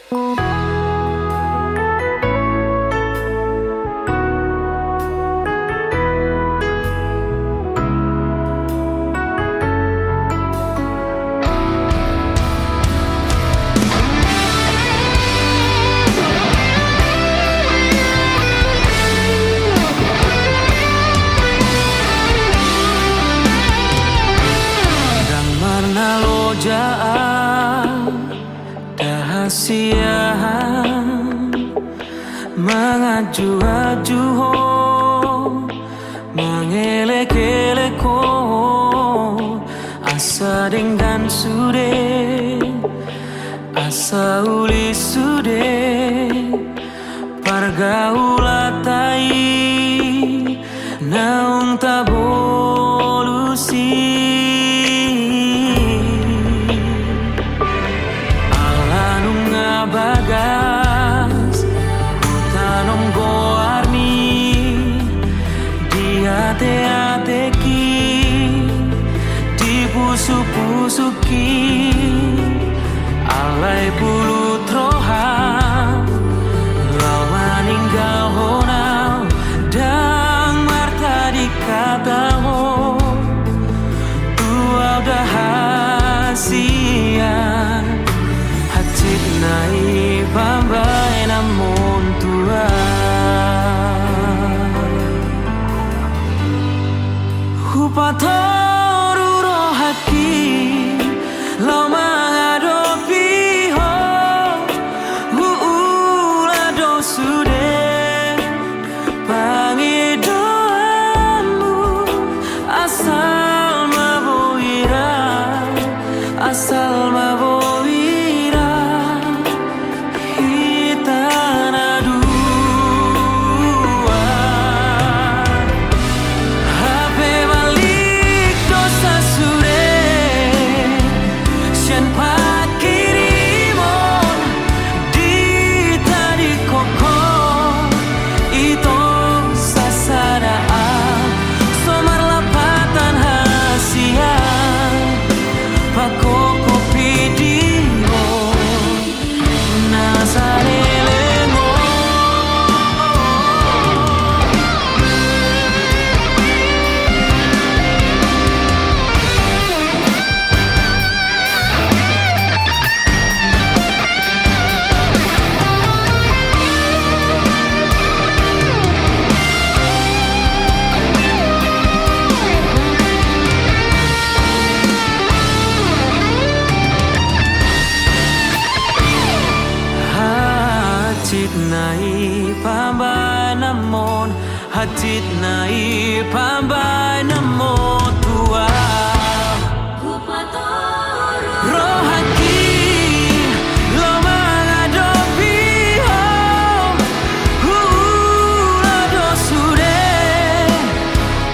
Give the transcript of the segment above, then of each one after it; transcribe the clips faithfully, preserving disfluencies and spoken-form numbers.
Ndang marnalojaan da hasian, manganju-anju ho, mangelek-elek ho, asa denggan sude, asa uli sude pargaulanta i naung tabolus i. Ala nunga bagas hutanom goarmi, diate-ateki, dipusu-pusu i, alai pulut roham laho maninggalhon au, ndang martading hata ho tu au da hasian, hansit nai pambahenanmon tu au. Hupatoru rohangki laho mangadopi ho, huula do sude pangidoanmu, asal ma boi ra, asal ma boi ra hita na dua. Hape malik do sasude sian panghirimon, ditadingkon ho, ito sasada au, so marlapatan hasian, pahophop i di ho na saleleng on. Hansit nai pambahenanmon, hansit nai pambahenanmon tu au. Rohangki laho mangadopi ho, huula do sude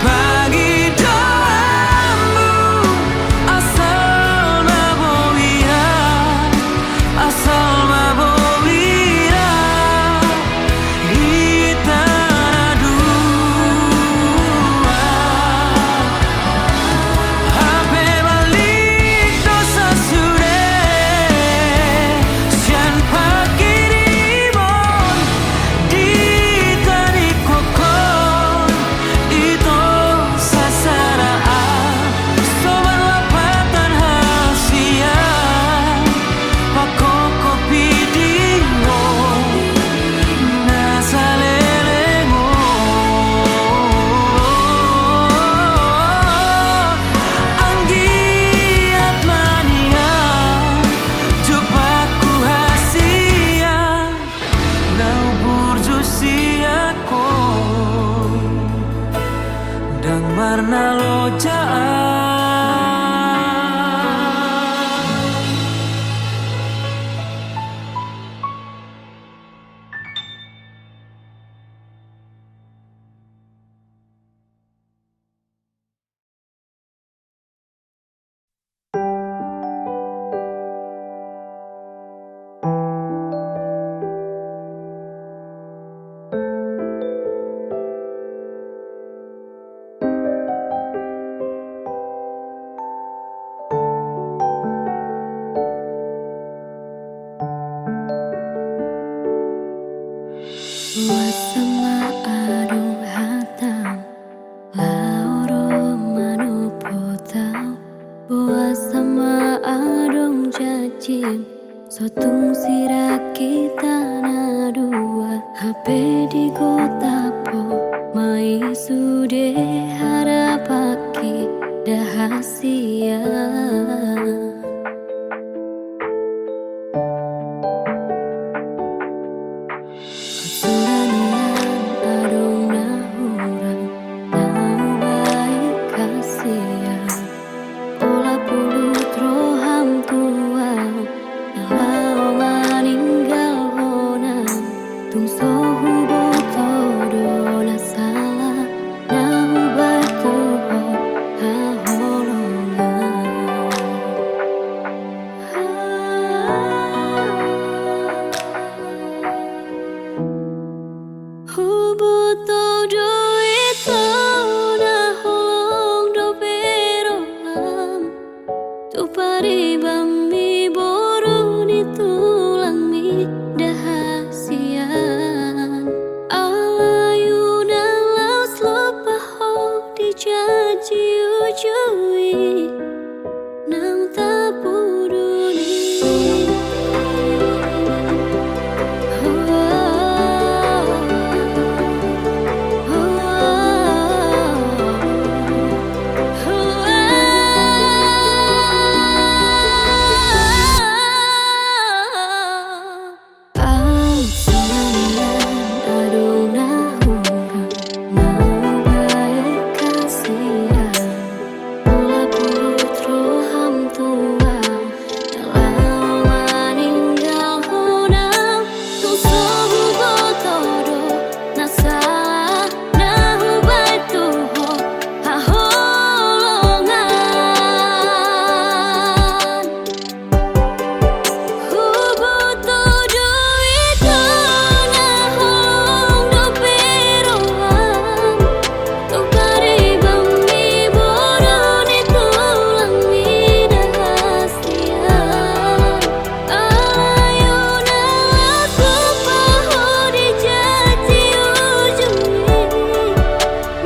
pangidoanmu, asal ma boi ra, asal ma boi ra hita na dua. Hape malik do sasude sian panghirimon, ditadingkon ho, ito sasada au, so marlapatan hasian, pahophop i di ho na saleleng on. Anggiat ma nian jumpa hasian na umburju sian ho, ndang marnalojaan. So tung sirang hita na dua, hape digotap ho ma i sude harapanki, nda hasian. Sura nian adong na hurang, na hubaen hasian. Pola pulut roham tu ahu, na laho maninggalhon ahu. Tung so huboto do na sala, na hubaen tu ho haholongan. Huboto do ito na holong dope roham, tu paribanmi boru ni tulangmi, nda hasian. Alai unang laos lopa ho di janji uju i. Nang tapudun i. Au sura nian adong na hurang, na hubaen hasian. Pola pulut roham tu ahu, na laho maninggalhon ahu. Tung so huboto do na sala, na hubaen tu ho haholongan. Huboto do ito na holong dope roham, tu paribanmi boru ni tulangmi, nda hasian. Alai unang laos lopa ho di janji uju i.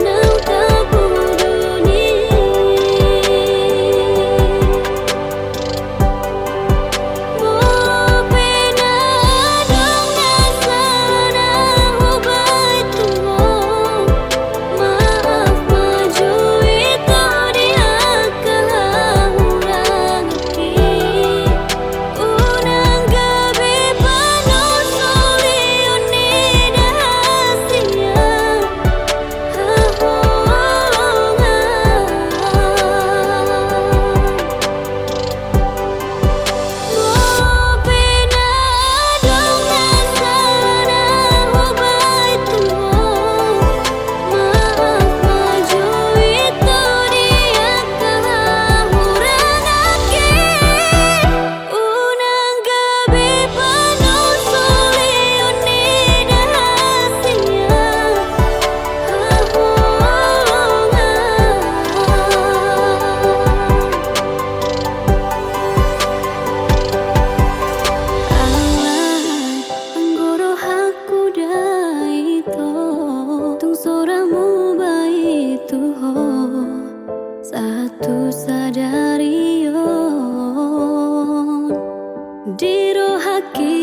Nang tapudun i. Molo pe na adong na sala na hubaen tu ho, maaf ma jo ito di angka hahuranganki. Unang gabe panontulion ni na hasian. Unang gabe panontulion ni na hasian haholongan. Alai anggo rohangku da ito, tung so ra muba i tu ho. Sahat tu sadari on di rohangki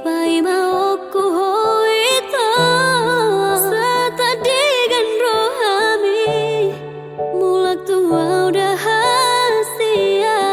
paimaonku ho ito. Sahat andigan rohami mulak tu au da hasian.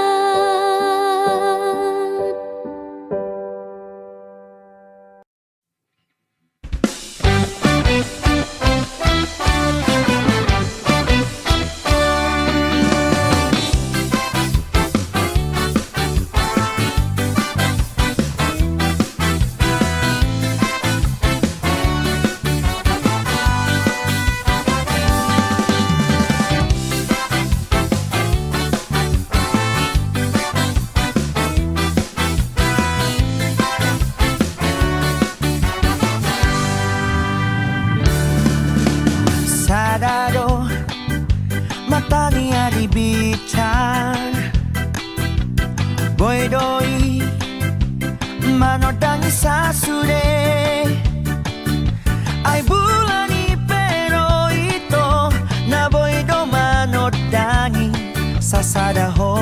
Sada do mata ni ari bintang, boi do i manondangi sasude. Ai bulan i pe do ito na boi do manondangi sasada ho.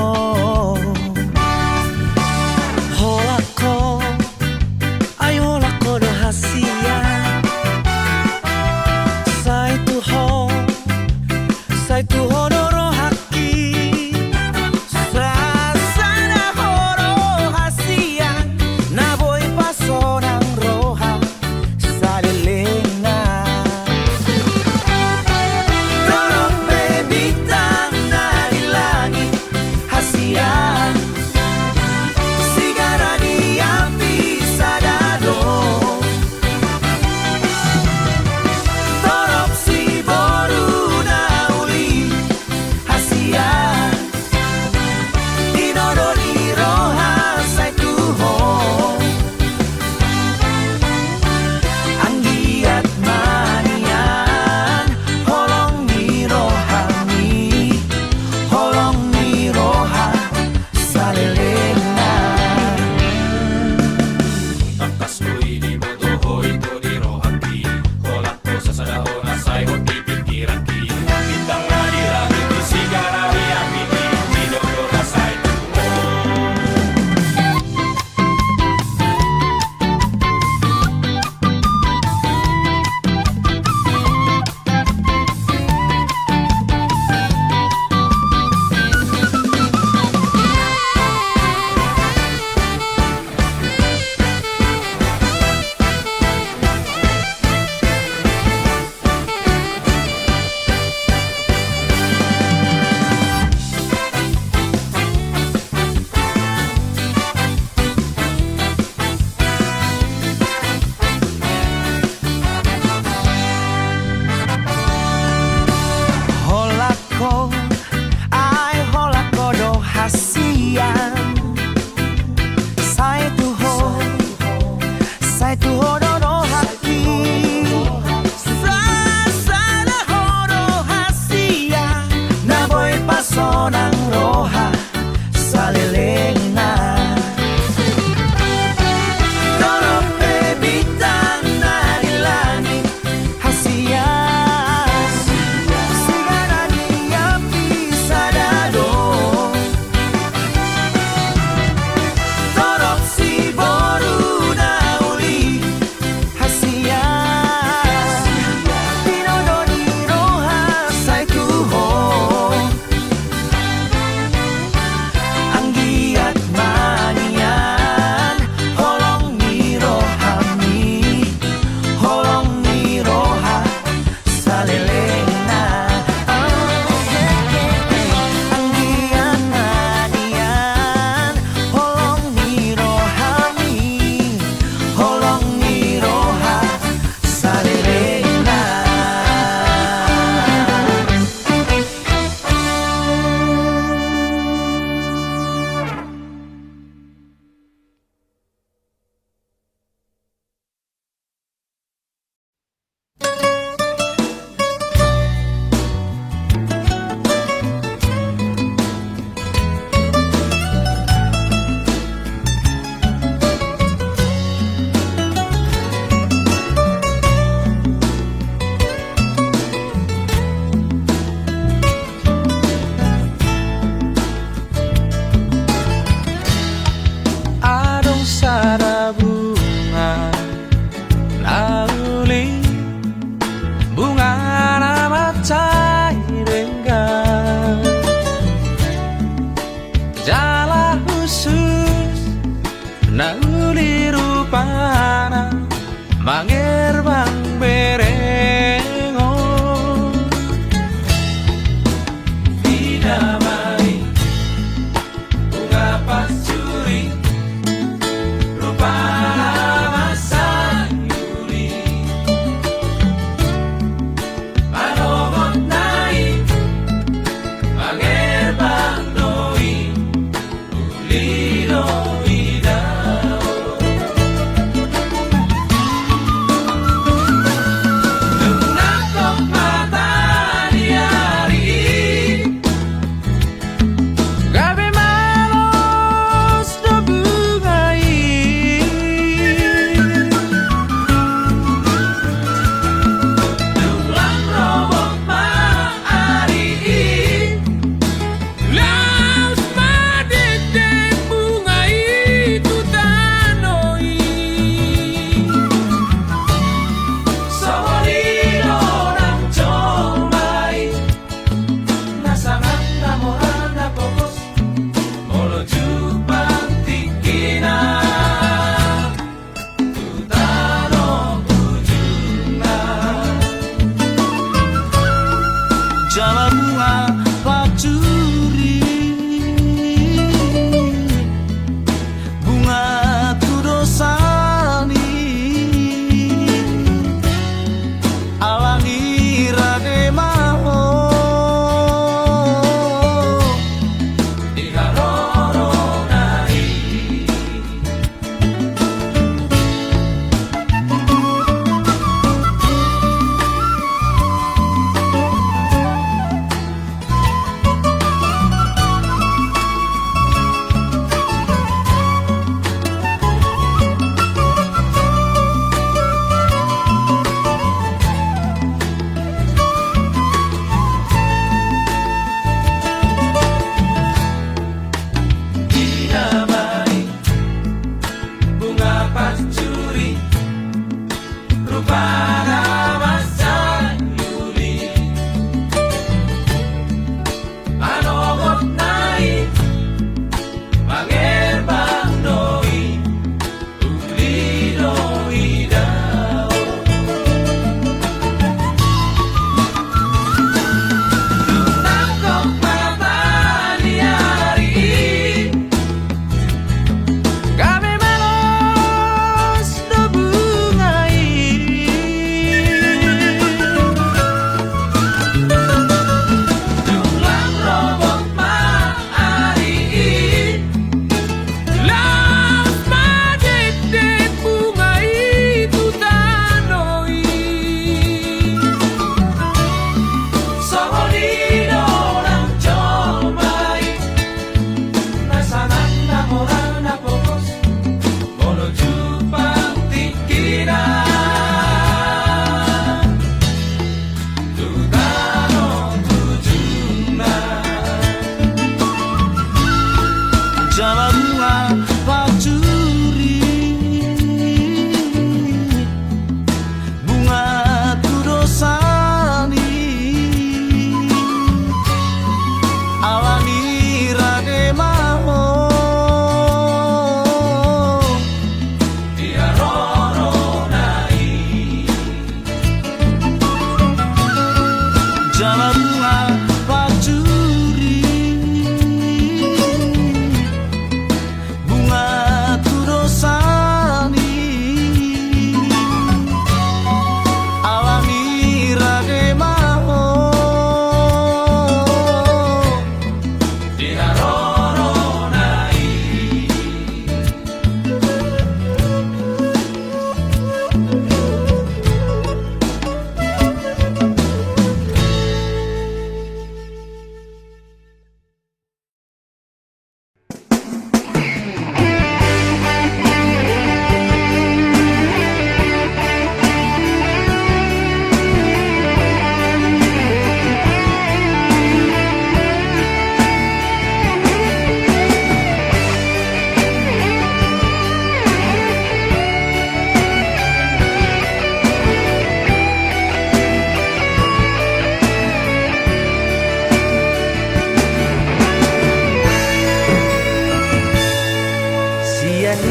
Na uli rupana mangerbang berengon. Ida ma i bunga pansuri, rupana ma sanduri. Manogotna i mangerbang do i. Laos ma dendeng bunga i tu tano i. Songon i do nang jolma i, na sangap na mora na pogos, molo jumpang tingkina tu tano ujungna. Jala bunga pansuri, bunga tudosan i, ala ni rade ma ho di harorona i. Ida ma i bunga pansuri, rupana ma sanduri. Manogotna i mangerbang do i. Uli do i dao. Dung nangkok mata ni ari i, gabe malos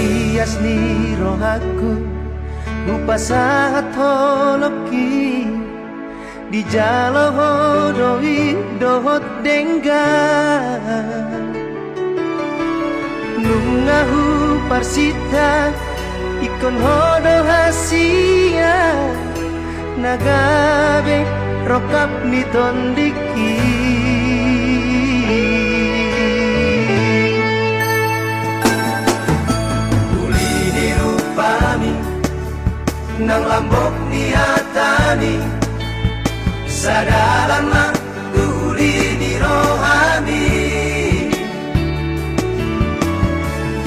Ias ni rohangku, hupasahat holongki, dijalo ho do i dohot denggan. Nunga huparsinta ingkon ho do hasian, na gabe rongkap ni tondingki. Uli ni rupami, nang lambok ni hatami, sadalan ma tu uli ni rohami.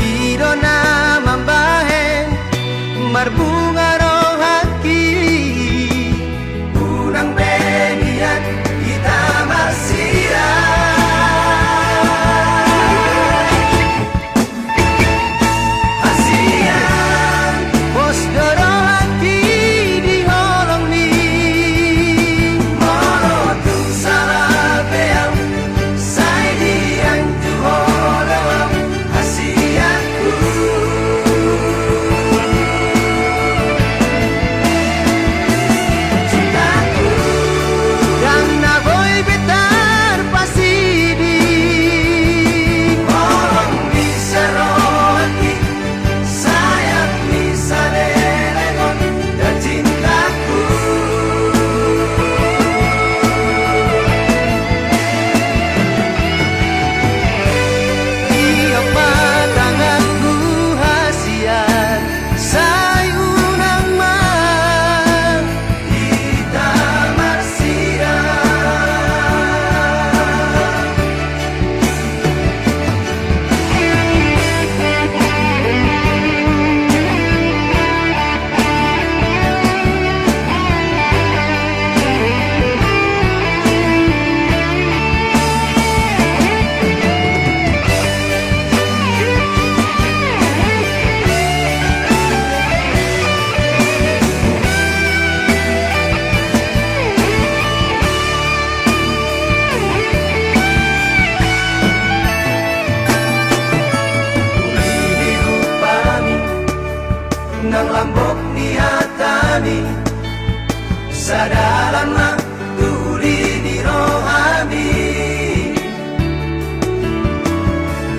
I do na mambahen marbunga rohangki, unang be mian hita marsiran. Hasian, pos do rohangki di holongmi. Molo tung sala pe ahu, sai dianju ho do ahu, hasianku. Cintaku, ndang na boi be tarpasidi. Holong ni sarohangki, sayang ni saleleng on, da cintaku. Iop ma tanganku hasian, sai unang ma hita marsiran. Uli ni rupami, nang lambok ni hatami, sadalan ma tu uli ni rohami.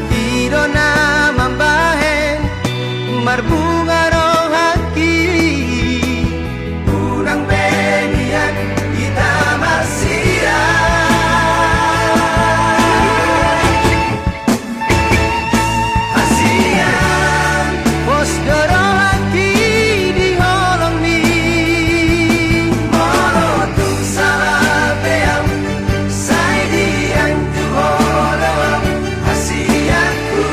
I do na mambahen marbunga rohangki, unang be mian hita marsiran. Hasian, pos do rohangki di holongmi. Molo tung sala pe ahu, sai dianju ho do ahu, hasianku.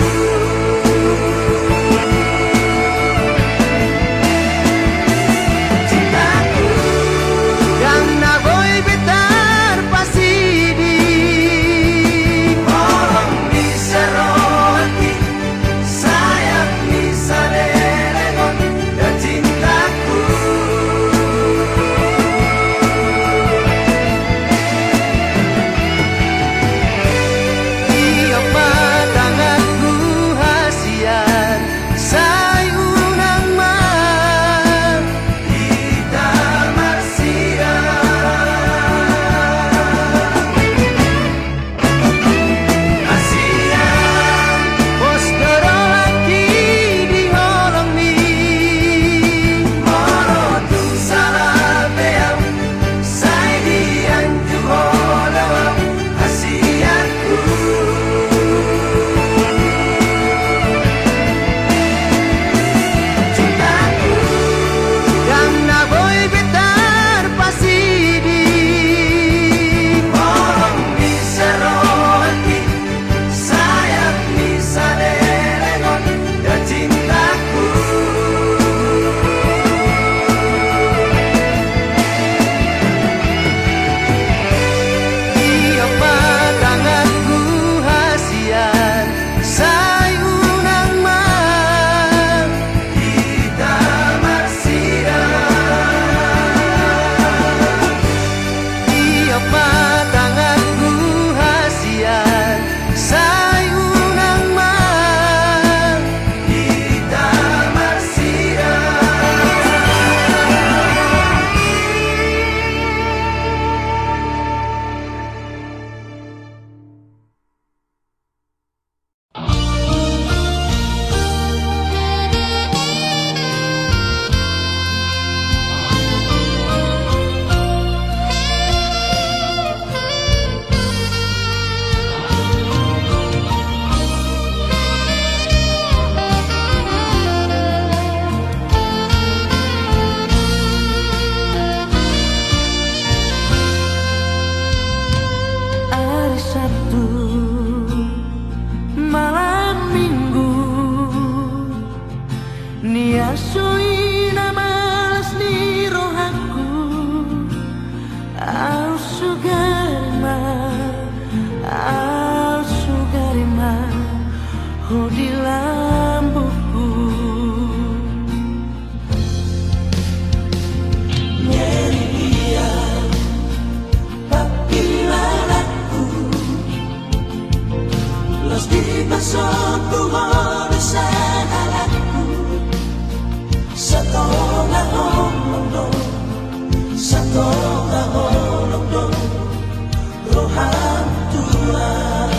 Aso i na malas ni rohangku, au sugari ma, au sugari ma ho di lambungku. Ngeri ia pampilananku, los dipasombu ho do sahalakku, satonga holong do, satonga holong do roham, Tuhan.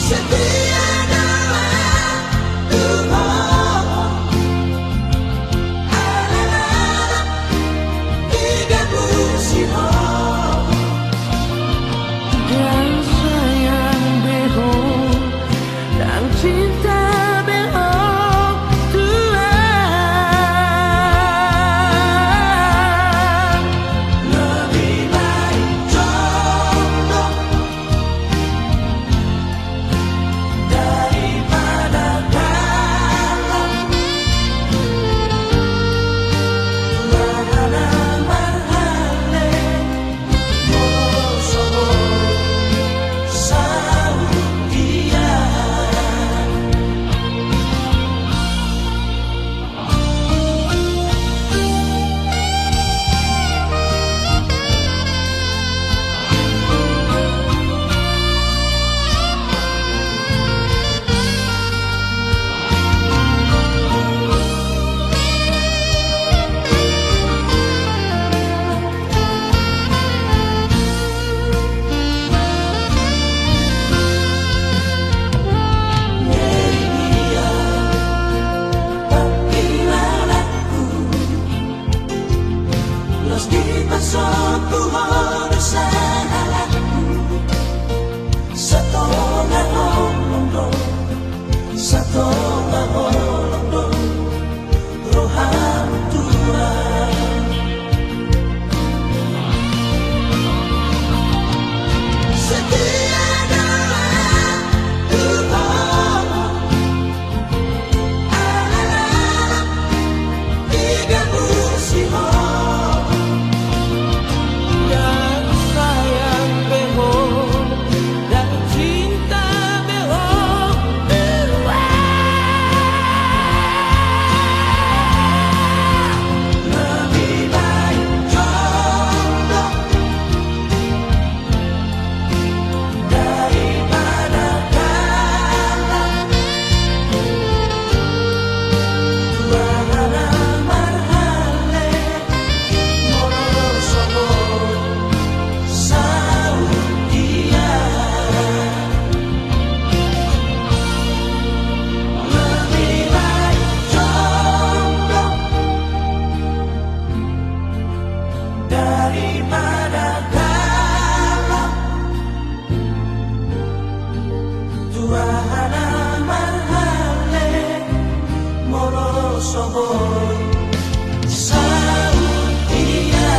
Setia doa tu Ho, ala lalap digabusi Ho. Ndang sayang be Ho, ndang cinta be Ho, Tuhan. Lebih baik jomblo daripada galak. Tuhan na marhale, molo so boi saut ia. Ngeri ia pampilananku, los dipasombu ho do sahalakku, satonga holong do, satonga holong do roham, Tuhan. Setia doa tu Ho, ala lalap digabusi Ho. Ndang sayang be Ho, ndang cinta be Ho, Tuhan. Lebih baik jomblo daripada galak. Tuhan na marhale, molo so boi saut ia. Lebih baik jomblo daripada galak. Tuhan na marhale, molo so boi saut ia.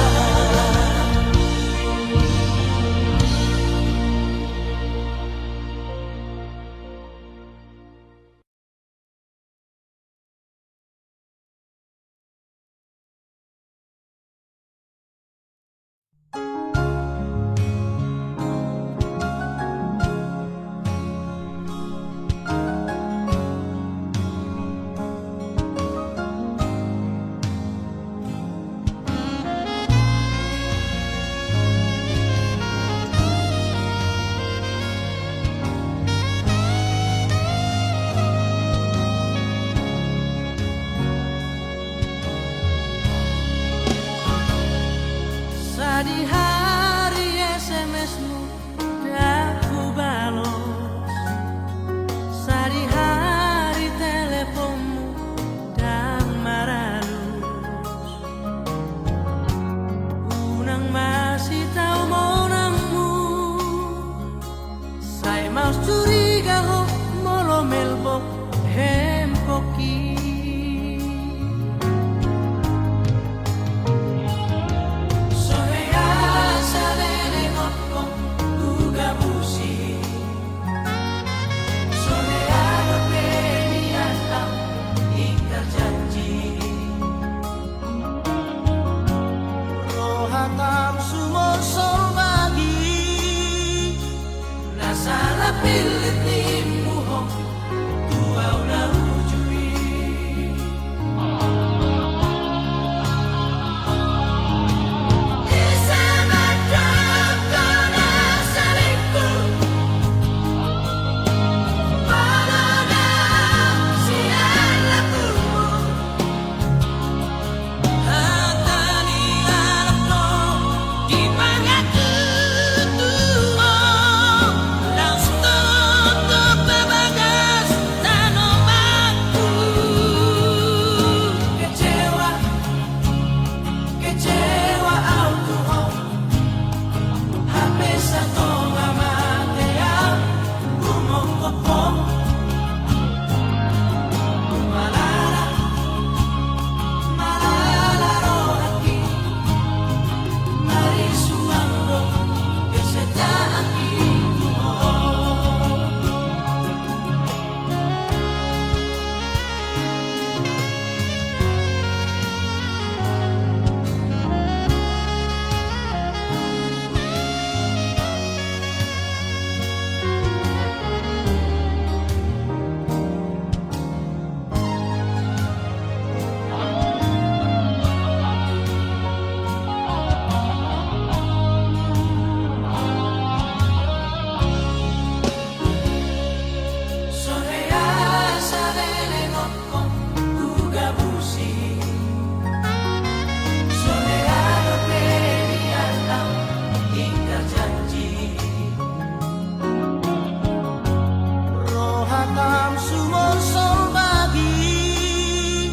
Sumorso bagi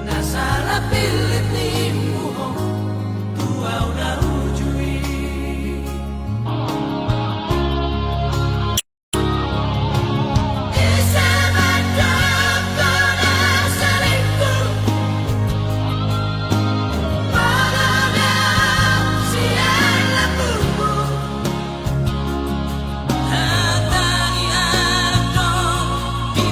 na sala pillit ni muhom tu au na uju i. Ise mandok na selingkuh, molo na sian lambungmu. Hata ni anak do di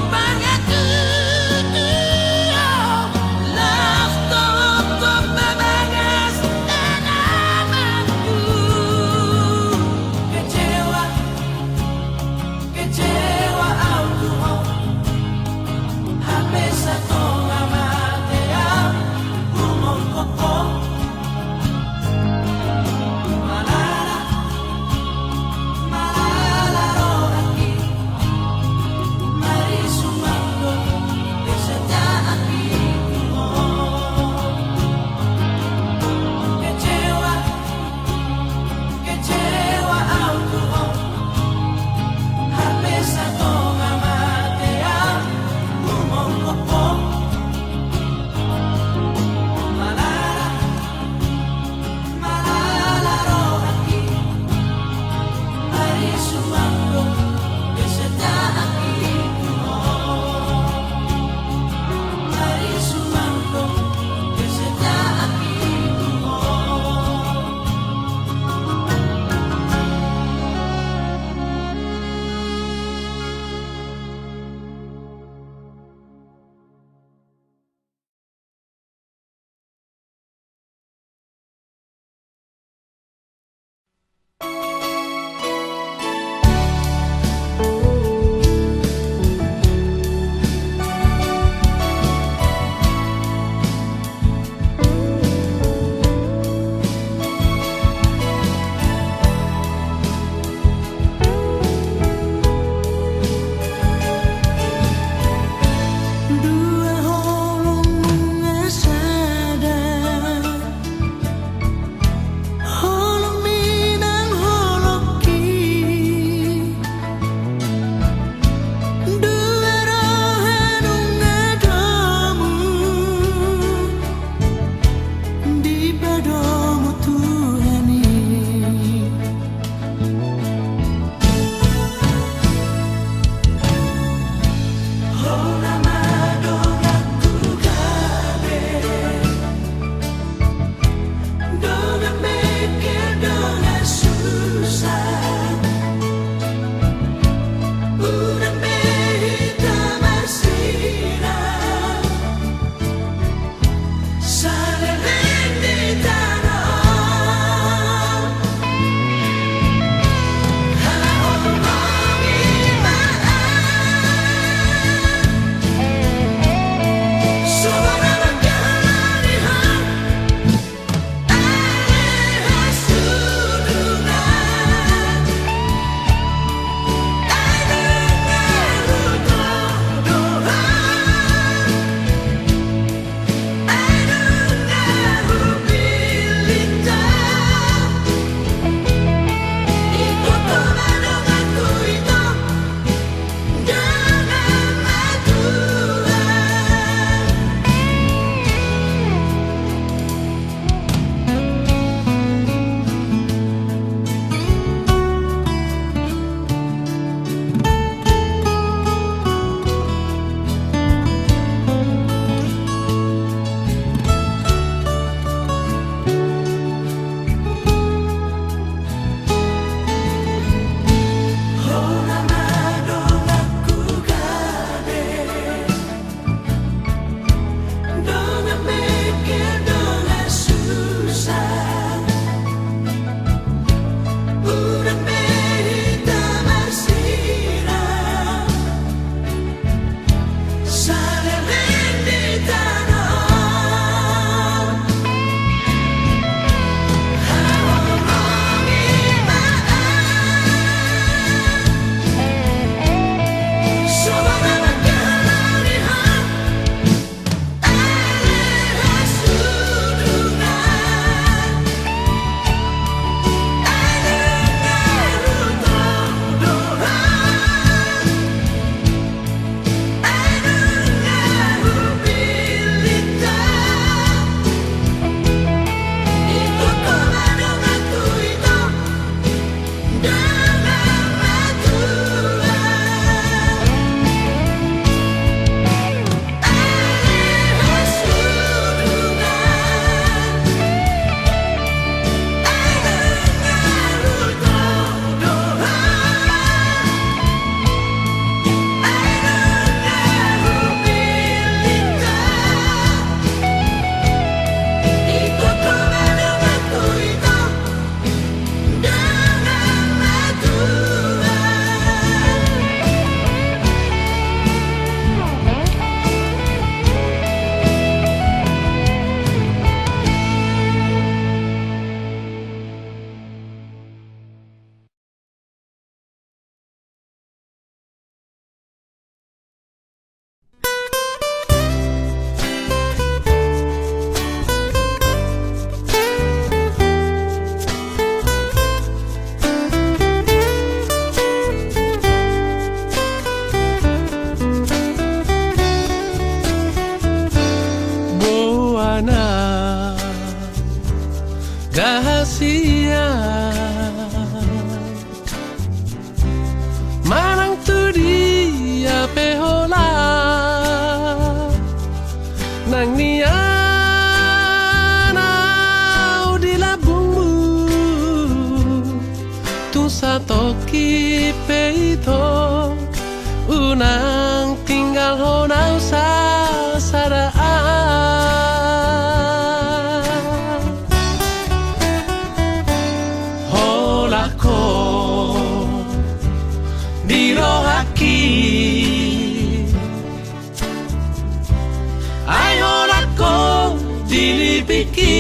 pingki,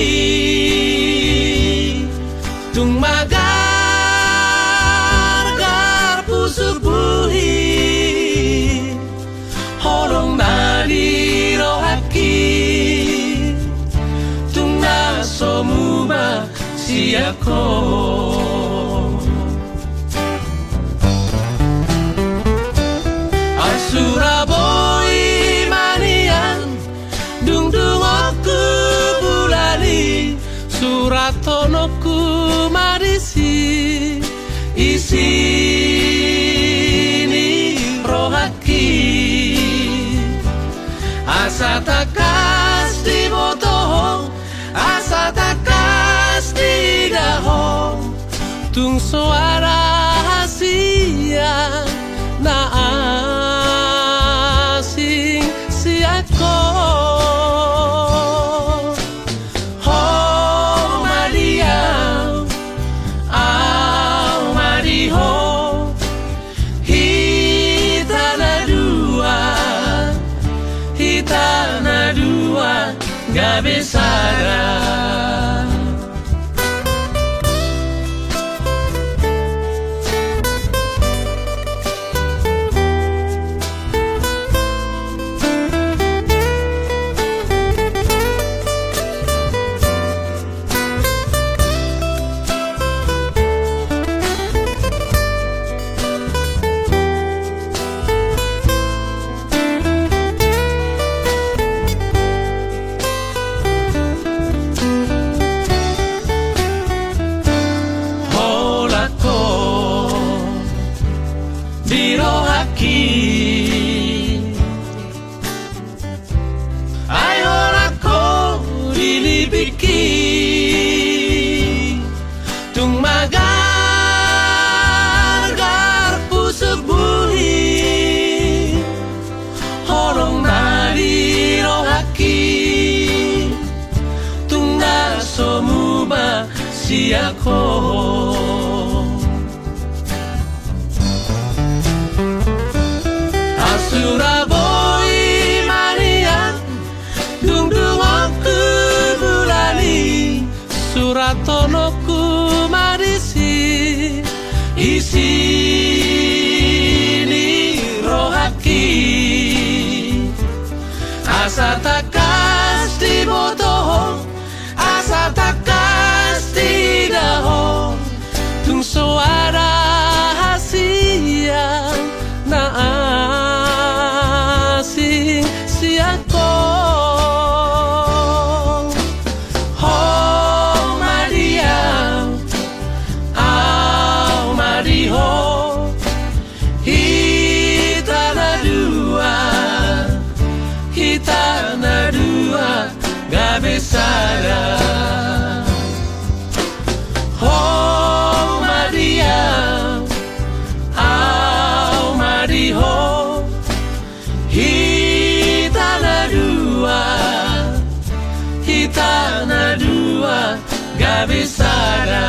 tung magargar pusuk buhi, holong na di rohangki, tung na so muba sian ho. Asura boi manian, dung dungonku bulan i, surathononku ma disi isi ni rohangki, asa tangkas diboto ho, asa tangkas diida ho, tung so ada hasian na asing sian ho. Ho ma di au, au ma di ho, hita na dua, hita na dua gabe sada. Holan ho di rohangki, ai holan ho di lipingki, tung magargar pusuk buhi, holong na di rohangki, tung na so muba sian ho. Asura boi manian, dung dungonku bulan i, surathononku ma disi isi ni rohangki, asa tangkas diboto ho, asa tangkas diida ho, tung so ada hasian na asing sian ho. Ho ma di au, au ma di ho, hita na dua, hita na dua gabe sada. Ho ma di au, au ma di ho, hita na dua, hita na dua gabe sada.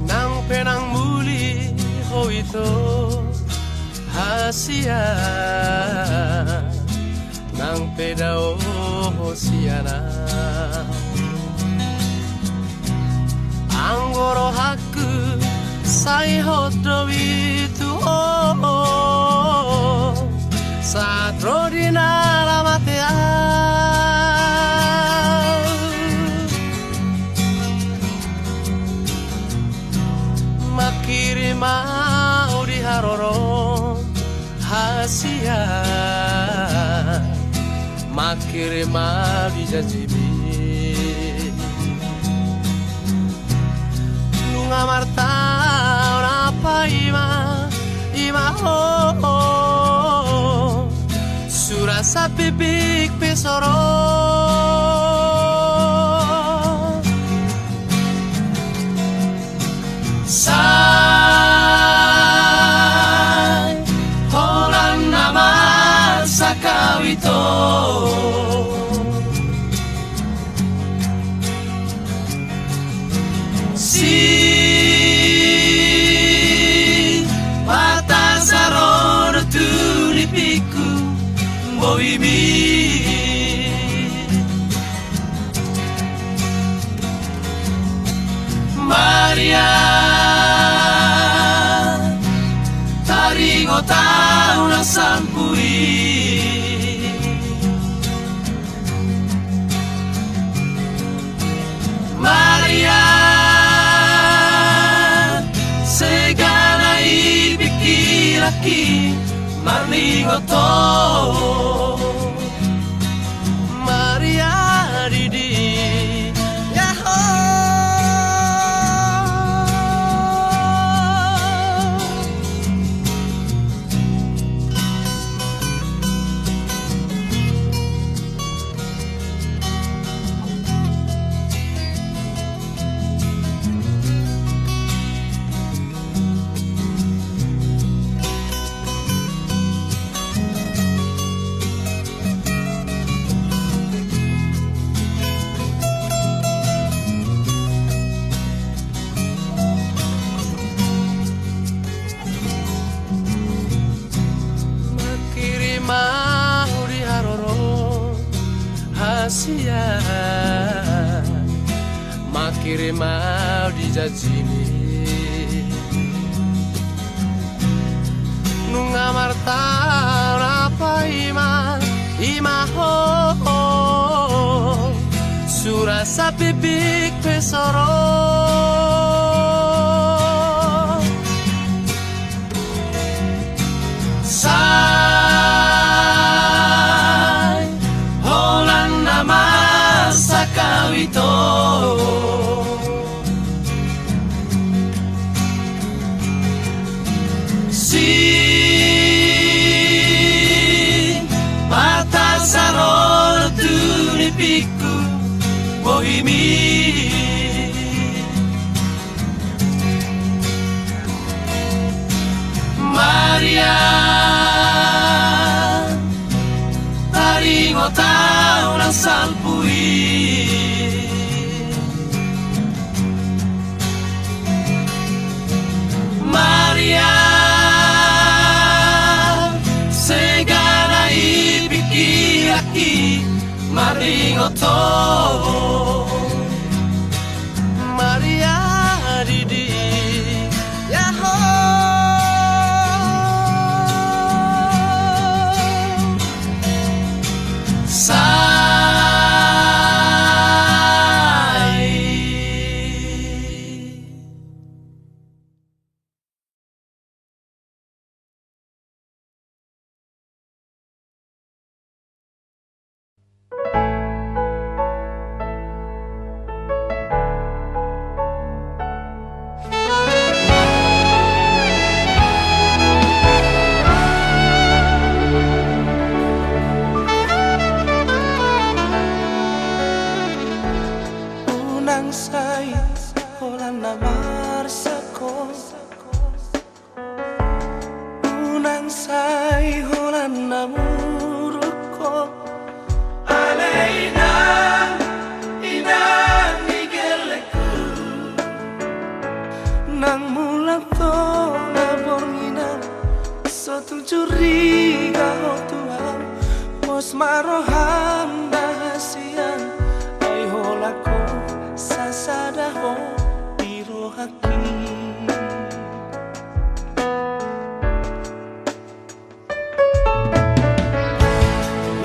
Nang pe nang muli ho ito hasian, nang pe dao ho sian au. Anggo rohangku sai hot do i tu ho, sahat ro di na lamate au. Manghirim au di haroro Hasian, mangkirim au di janjimi. Nunga martaon ahu paima, ima ho, sura sapipik pe so ro. Sai holan na marsak au ito. Sipatasaron tu nipikku bohimi. Maria, taringot au nang salpu i. Maria, segana i pingkiranki marningot ho. Maria didi, yaho. Mangkirim au di haroro hasian, mangkirim au di janjimi. Nunga martaon ahu paima, ima ho, sura sapipik pe so ro. Sai holan na marsak au ito. Sipatasaron tu nipikku bohimi. Maria, taringot au nang salpu i. Maria, segana i pingkiranki marningot ho. Maria didi, yaho. Sai. Unang sai holan na marsak ho. Unang sai holan na muruk ho. Ale inang, inang ni gellengku. Nang mulak tonga borngin, so tung curiga ho tu au. Pos ma roham da hasian, ai holan ho sasada ho di rohangki.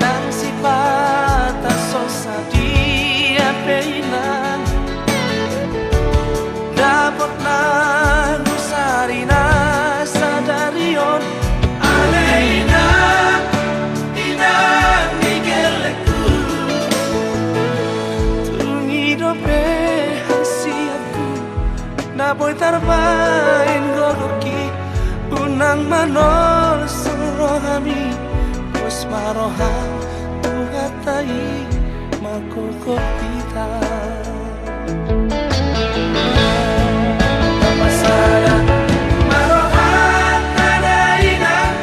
Nang sipata so sadia pe inang, dapot nang husarina sadari on. Ale Boi tarbaen gogo i, unang manolsol rohami, pos ma roham tu hata i manggogohi hita. Tapasada ma rohanta dainang,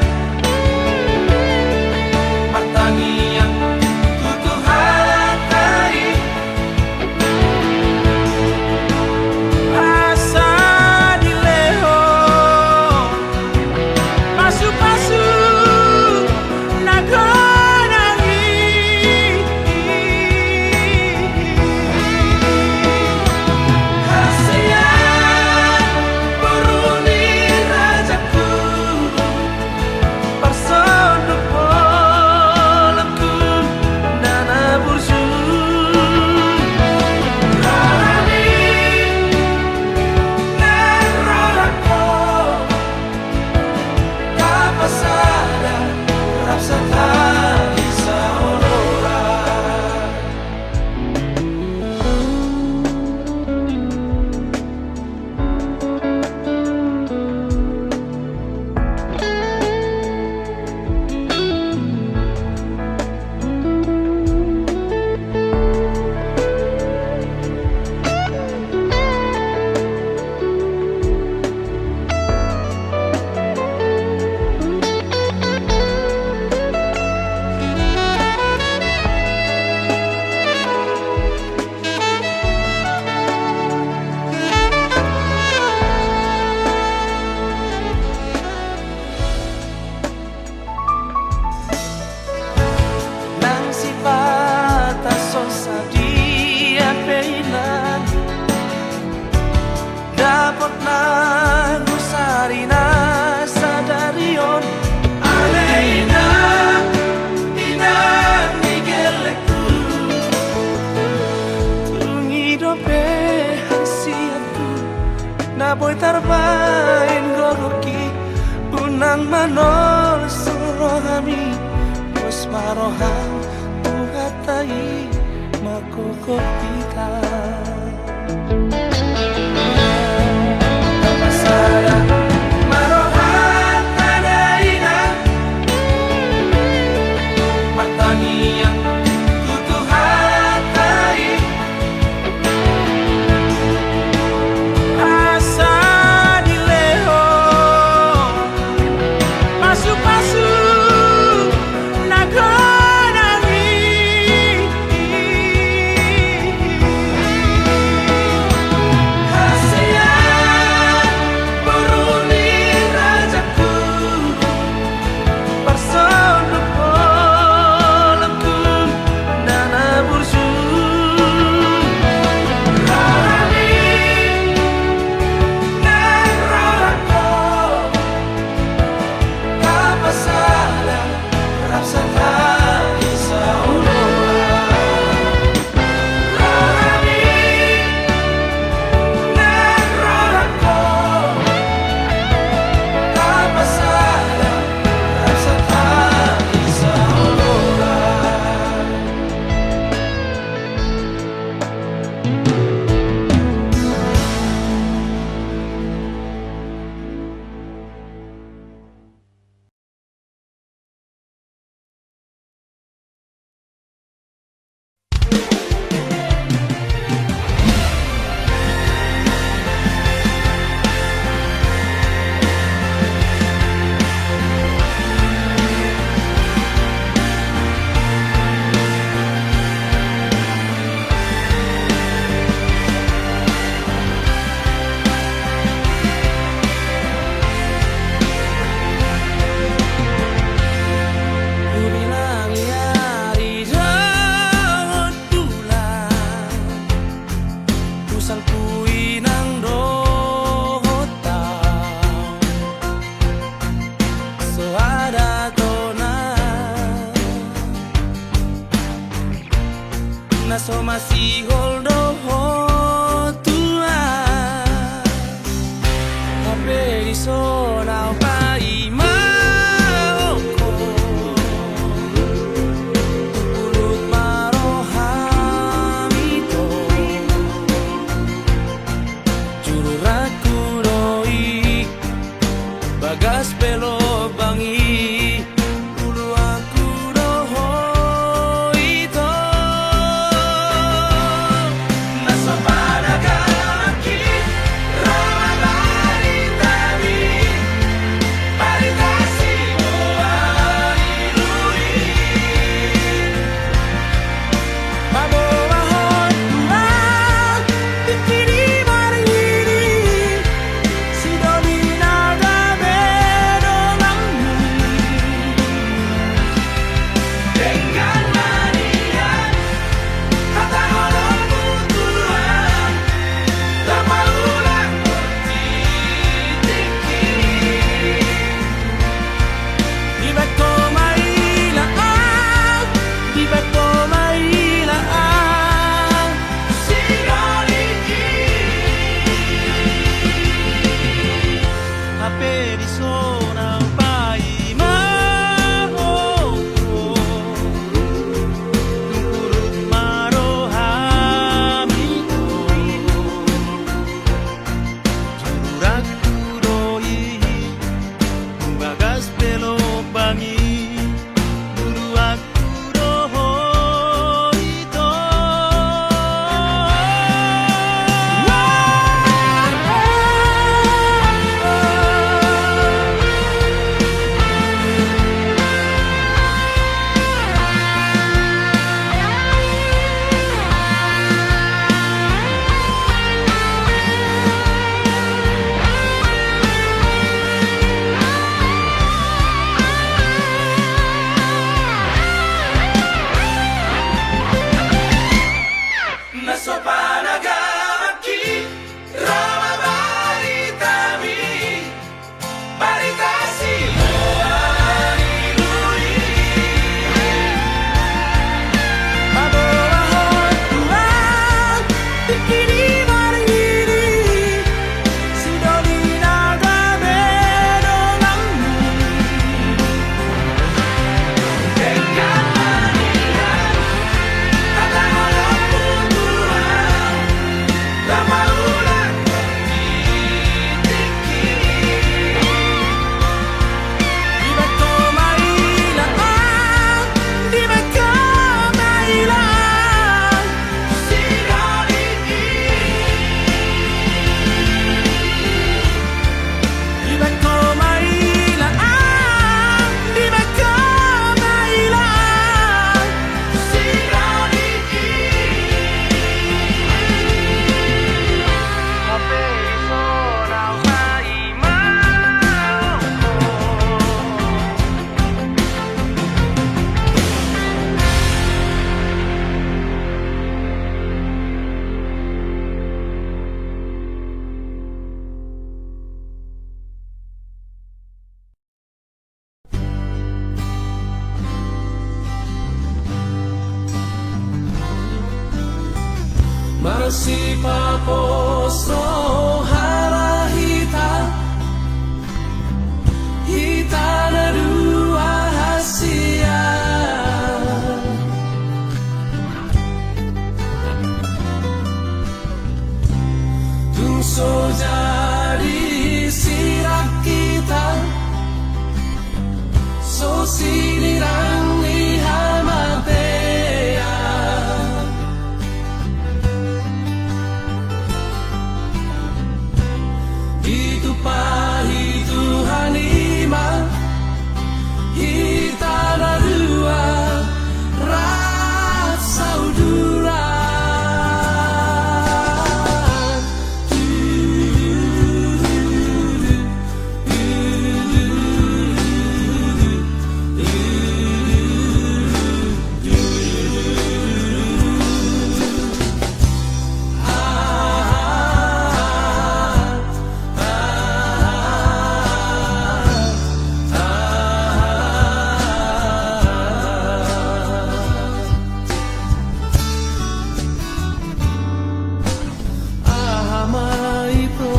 martangiang tu Tuhanta i. Asa dilehon pasupasu na godang i. Hasian boru ni rajangku, parsonduk bolonku na na burju. Rohami nang rohangku, tapasada rap satali saoloan. Nang sipata so sadia pe inang, dapot na husarina sadari on. Ale inang, inang ni gellengku, tung i dope hasianku na boi tarbaen gogo i, unang manolsol rohami, pos ma roham tu hata i manggogohi hita. Tapasada ma rohanta dainang, martangiang tu Tuhanta i. Asa dilehon pasupasu na godang i. Roha ra hita, hita na dua hasian. Tung so jadi sirang hita, so sinirang ni hamatean. Ditumpahi Tuhan i ma hita na dua rap sauduran. Aha ma ito,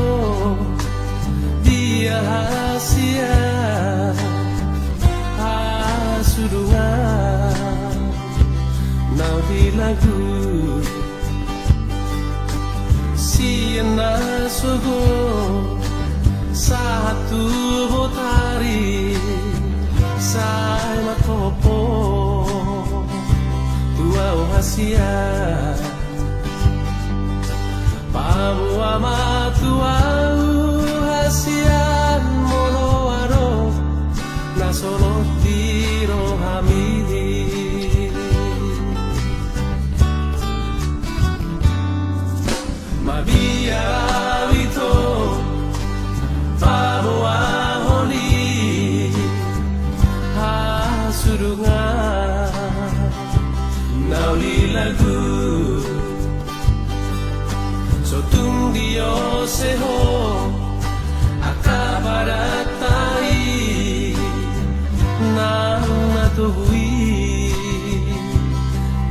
dia hasian hasudungan na uli lagu sian na sogot sahat tu botari sai mangkophop tu ahu hasian. Paboa ma tu ahu hasian molo adong na solot di rohami. Mabiar ahu ito paboahon i hasudungan na uli lagu. So tung diose ho angka padanta i nang na togu i,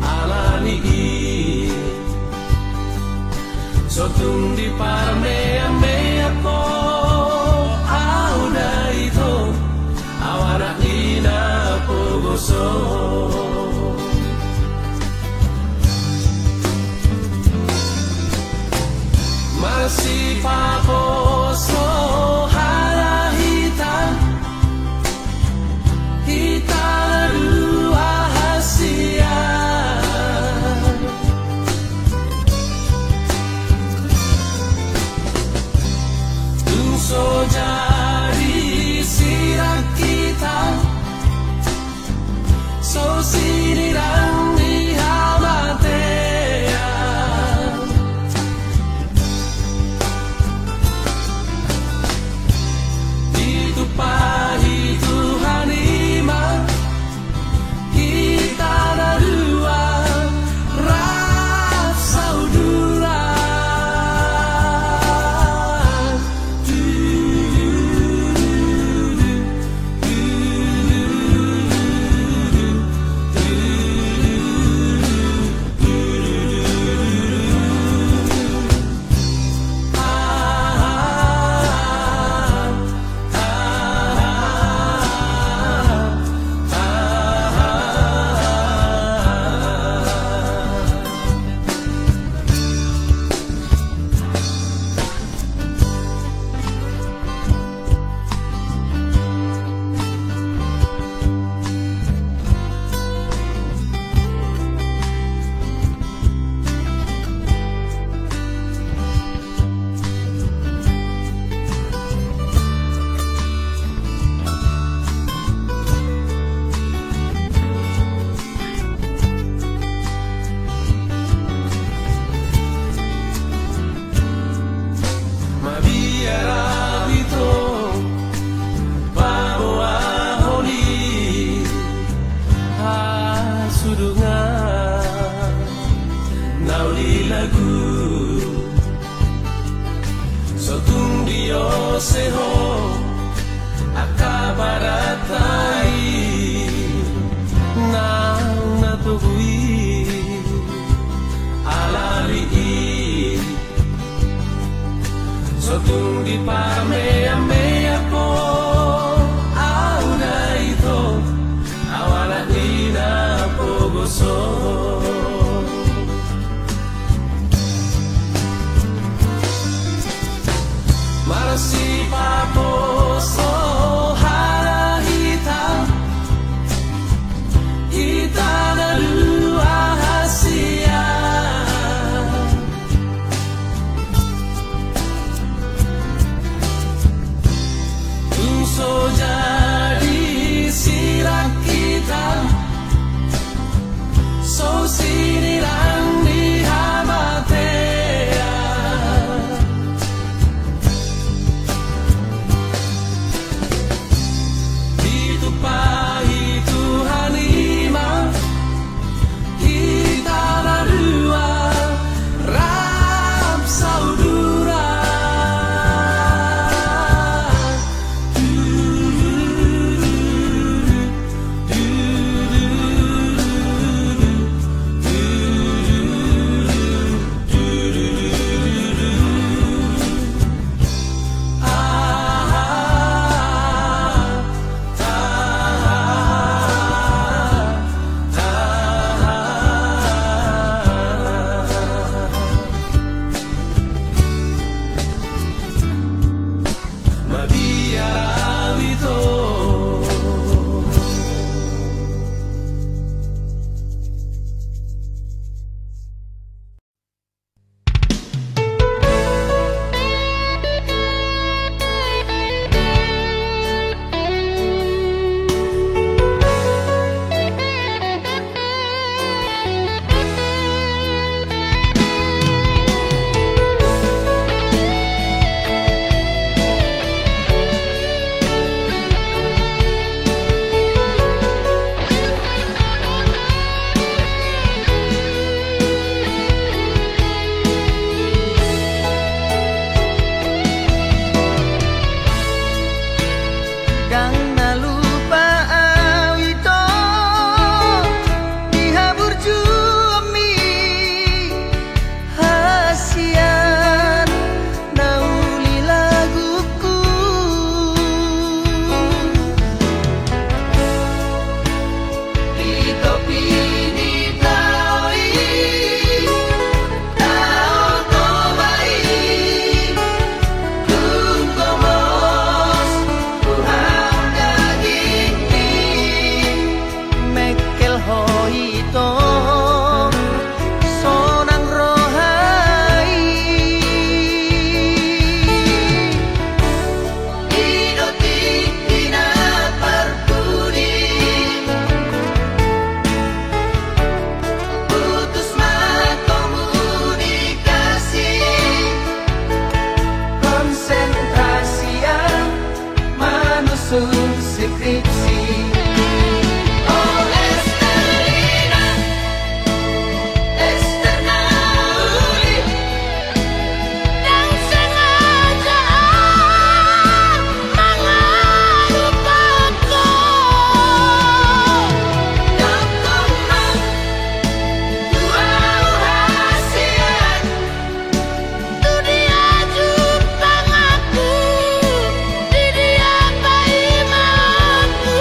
alani i so tung diparmeammea ho ahu da ito, ahu anak ni na pogoso. Masipapos roha ra hita, hita na dua hasian. Tung so jadi sirang hita, so sinirang ni hamatean. Ditumpahi Tuhan i ma hita na dua rap sauduran. Mabiar ahu ito paboahon i hasudungan na uli lagu. So tung diose ho angka padanta i nang na togu i, alani i So tung diparmeammea ho au na ito, au anak ni na pogoso. Marsipaposo hata hita, hita na dua hasian. Tung so jadi sirang hita, so sinirang ni hamatean. Ditumpahi Tuhan i ma hita na dua rap saudara. Ndang na lupa au ito di haburjuonmi hasian na uli lagungku. Di topi ni tao i, tao Toba i, tung gomos huham dagingmi. Mengkel ho ito, sonang roha i. Di do tingki na parpudi, putus ma komunikasi. Konsentrasi au manusun skripsi. O Esterlina, Ester na uli, ndang sengaja au mangalup ho. Dokon ma tu au hasian. Tu dia jumpang ahu, di dia paima ahu.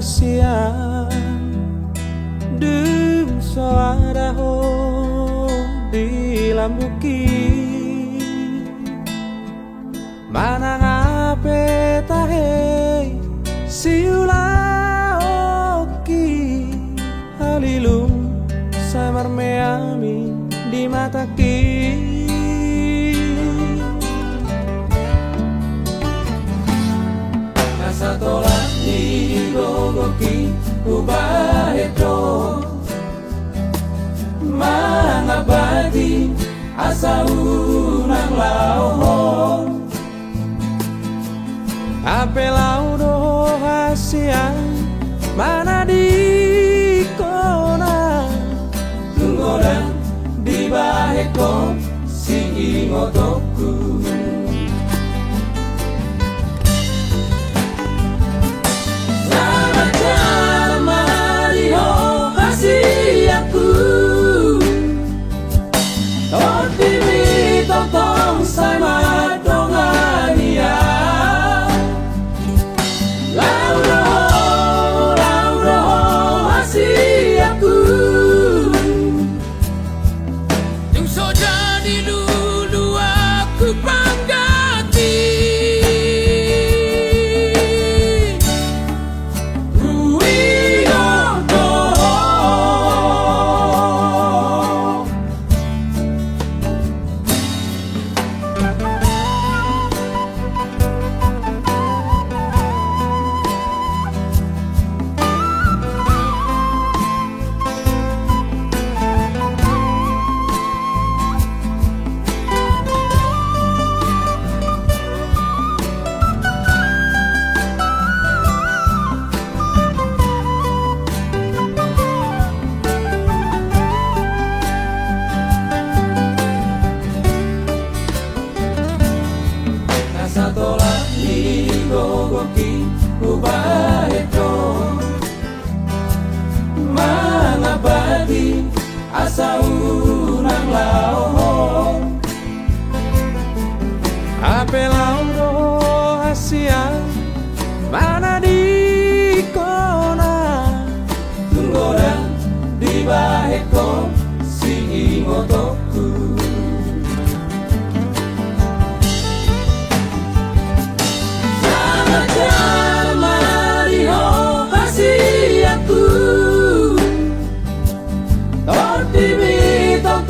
sian dung so ada ho di lambungki. Manang hape tahe siulaonki, halilum sai marmeami di matangki. Na satolan ni gogoki hubahen do mangambati asa unang laho ho. Hape laho do ho hasian manadingkon na tung godang dibahen ho siingotonku. Selamat jalan mari ho hasianku. Tondimi tongtong sai mandongani au. Laho do ho, laho do ho hasianku. Tung so jadi luluanku pangganti. Huingot do ho. Na satolan ni gogoki hubahen do mangambati asa unang laho ho. Hape laho do ho hasian manadingkon na tung godang dibahen ho siingotonku. Selamat jalan mari ho hasianku. Tondimi tong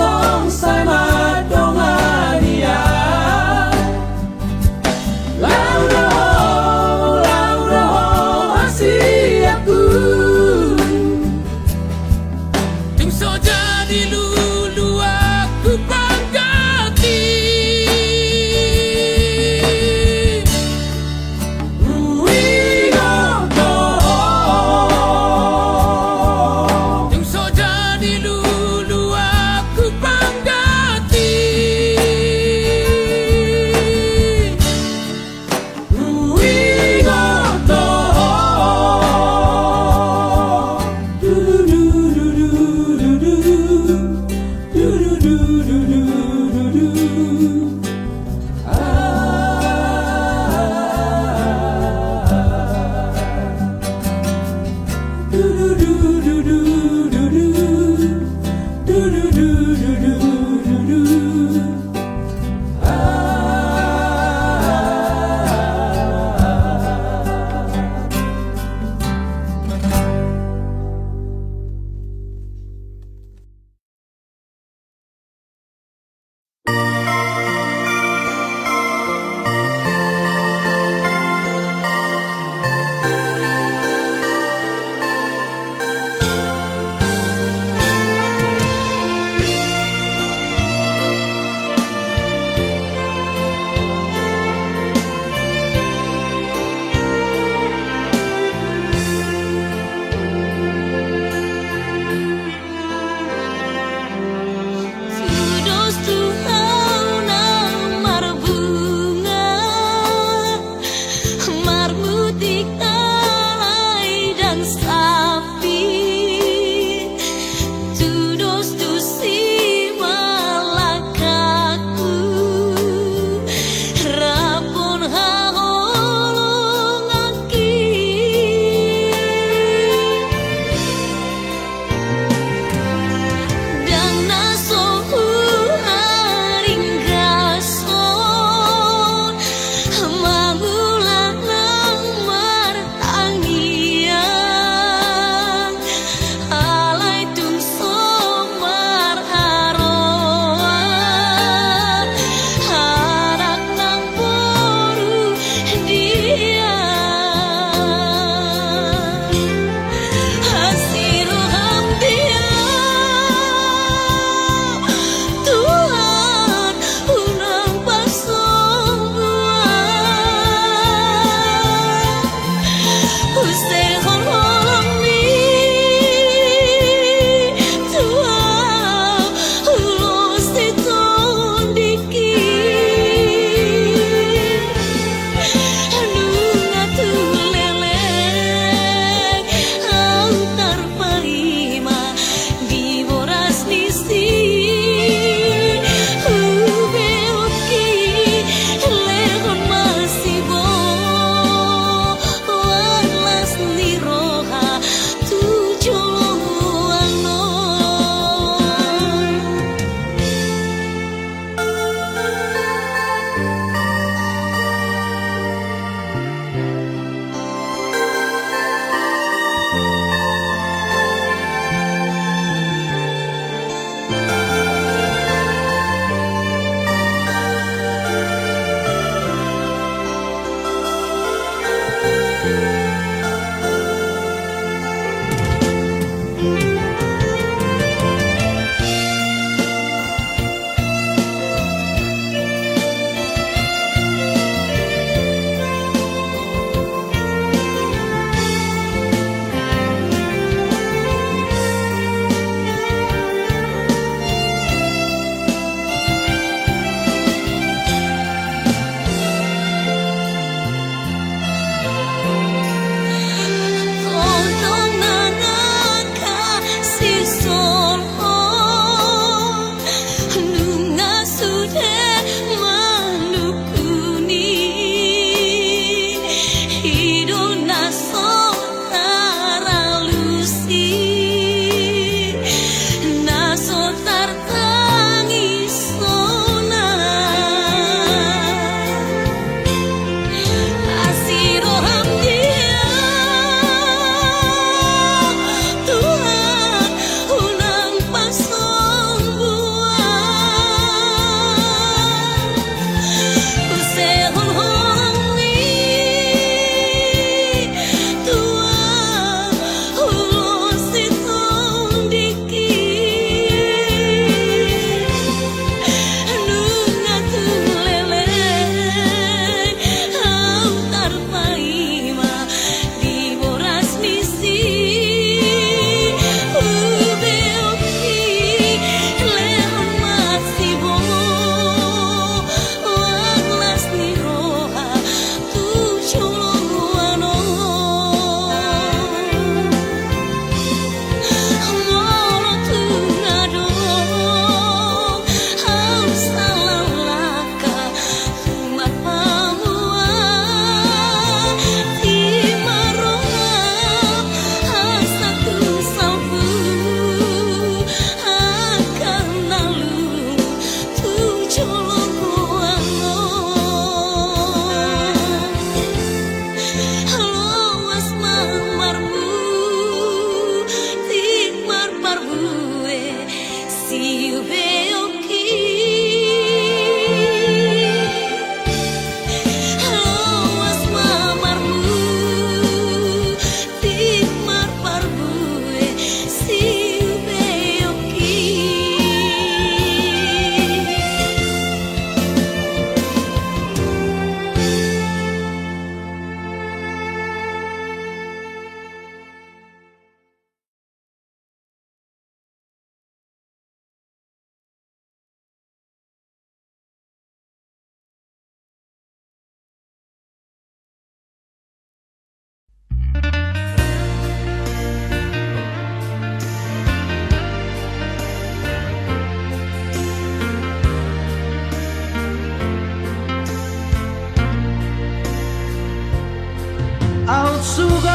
Aut sugari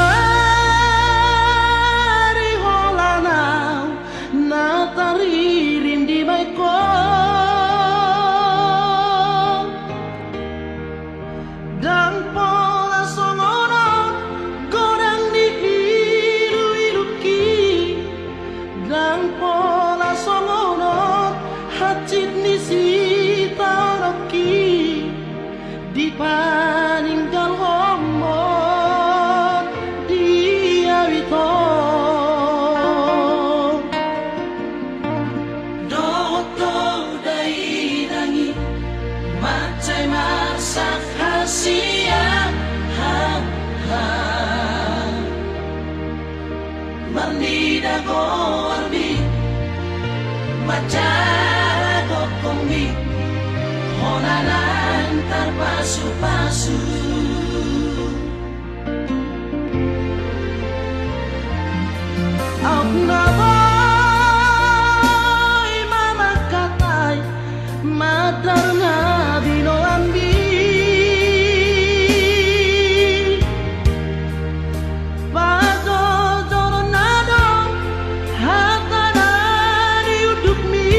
holan ahu na taririm di baengko. Ndang pola songon on godang ni iluiluki. Ndang pola songon on hansit ni sitaononki. Dipaninggalhonmon di ahu i tong. Dohot do dainang i, mansai marsak hasian. Marnida goarmi, manjara gokhonmi, hona naeng tarpasupasu. Aut na boi ma mangkatai mandar na binoanmi. Parjojoronna do hata na niundukmi.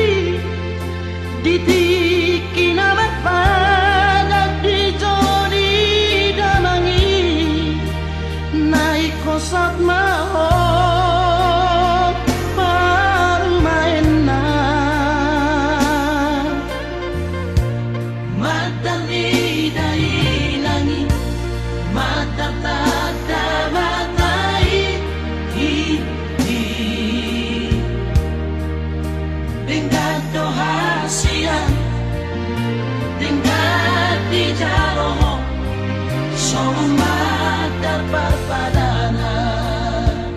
Di tingki na marpadan di jolo ni damang i, na ingkon saut ma ho parumaenna. Mandar ni dainang i, mandar tanda mata i, i, i. Denggan do hasian, denggan dijalo ho, songon mandar parpadanan.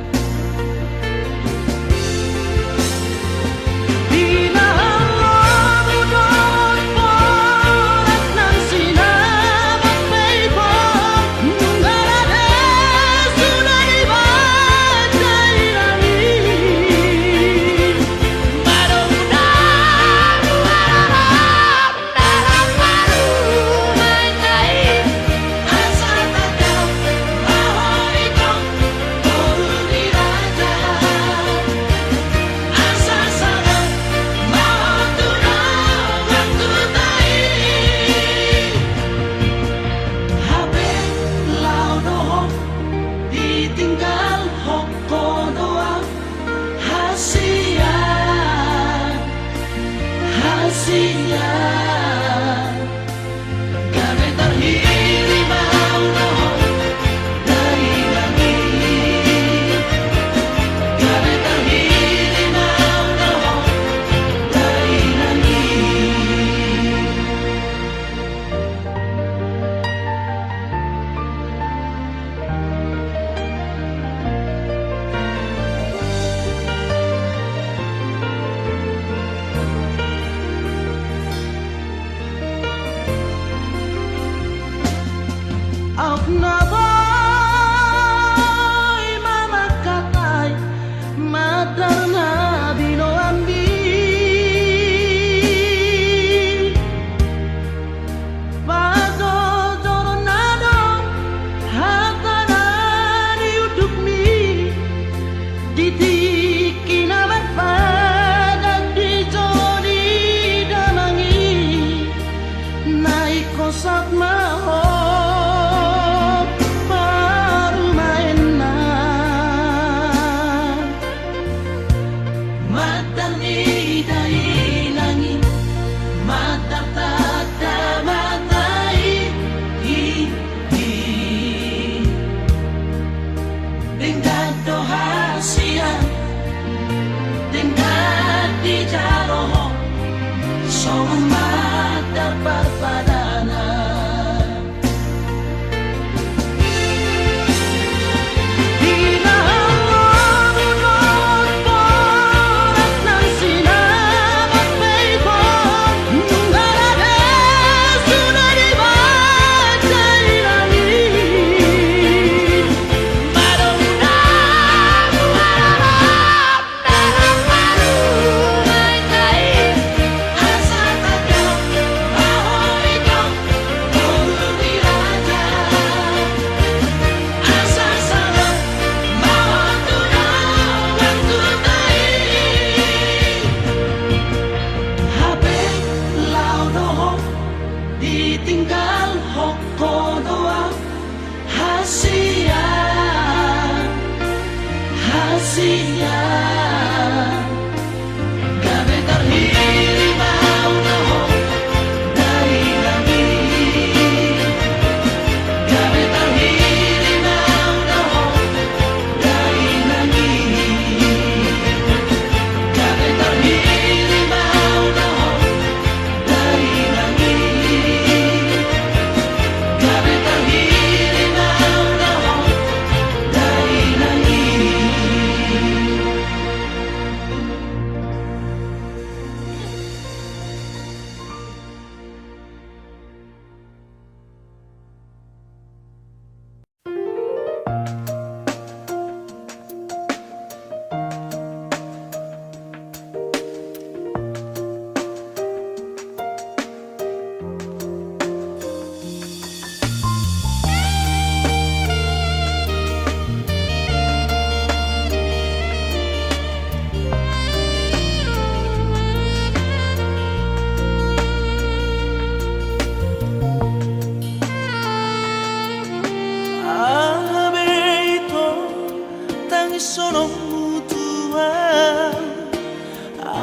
sononmu tu ahu,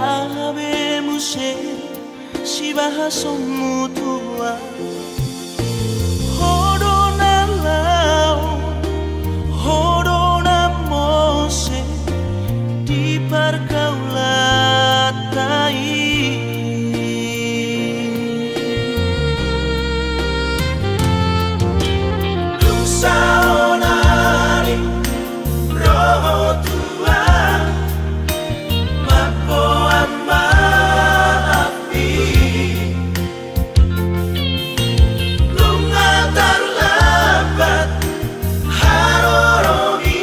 aha be muse sibahasonmu tu ahu. Ho do na laho, ho do na mose di pargaulanta i. Dung saonari ro ho tu ahu, mamboan ma ahu i. Nunga tarlambat haroromi,